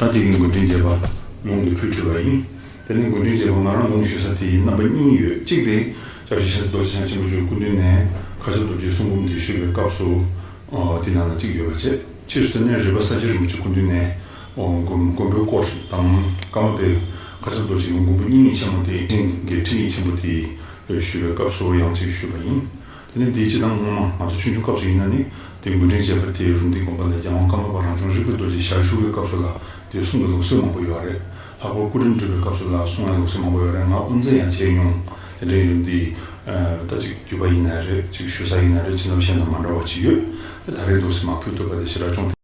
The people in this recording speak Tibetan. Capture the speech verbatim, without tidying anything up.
ད་དེ་གི་མགོ་འདྲེན་རྒྱས་པ་ལུང་དུ་ཕུལ་གྲུབ་པ་ཡིན། དེ་ནས་མགོ་འདྲེན་རྒྱས་པ་ང་རང་ལུང་ཞུ་ས་དེ་ཡི་རྣམ་པ་གཉིས་ཡོད། གཅིག་དེ་སྐྱབས་རྗེ་ཤཱསྟྲི་རྡོ་རྗེ་འཆང་ཆེན་པོ་མཆོག་སྐུ་མདུན་ནས་མཁའ་ཁྱབ་རྡོ་རྗེའི་གསུང་འབུམ་དེ་ཞུས་པའི་སྐབས་སུ། ཨོ། དེ་ནང་ལ་གཅིག་ཡོད་པ་བྱས། ཕྱིས་སུ་དེ་ནས་རས་པ་ས་སྐྱ་རིན་པོ་ཆེ་སྐུ་མདུན་ནས། ཨོ། མགོན་མགོན་པོའི་སྐོར་དང་། ཀརྨ་པའི་མཁའ་ཁྱབ་རྡོ་རྗེ་གི་མགོན་པོ་གཉིས་ཆེན་མོ་དེ་ཕྲིན་གྱི་ཕྲིན་ཡིག་ཆེན་པོ་དེ་ཞུས་པའི་སྐབས་སུ་ཡང་གཅིག་ཞུས་པ་ཡིན། དེ་ནས་འདིའི་སྤྱི་དང་སྔོན་མ་ང་ཚོ་ཆུང་ཆུང་སྐབས་སུ་ཡིན་ན་ནི། དེ་མགོ་འདྲེན་བྱས་པ་དེ་རུམ་བཏེག་དགོན་པ་ལ་རྒྱལ་དབང་ཀརྨ་པ་རང་བྱུང་རིག་པའི་རྡོ་རྗེ་ཞལ་བཞུགས་པའི་སྐབས་སུ་ལ་དེ་གསུང་གི་ལུགས་སྲོལ་མང་པོ་ཡོད་རེད། ལྷག་པར་སྐུ་རིམ་སྒྲུབ་པའི་སྐབས་སུ་ལ་གསུང་ཡ་ལུགས་སྲོལ་མང་པོ་ཡོད་རེད། ང་དབུ་མཛད་ཡང་བྱས་མྱོང་། དེ་འདྲ་ཡིན་དུས། ད་ཅིག་བརྒྱུད་པ་ཡིན་ན་རེད། ཅིག་ཞུ་ས་ཡིན་ན་རེད། ཅི་ནམ་གཞན་དང་མ་འདྲ་བ་ཅིག་ཡོད། དེ་ད་རེས་འདུག་སེ་མ་ཕུལ་ཐུབ་པ་དེ་ཞེ་དྲག་བྱུང་།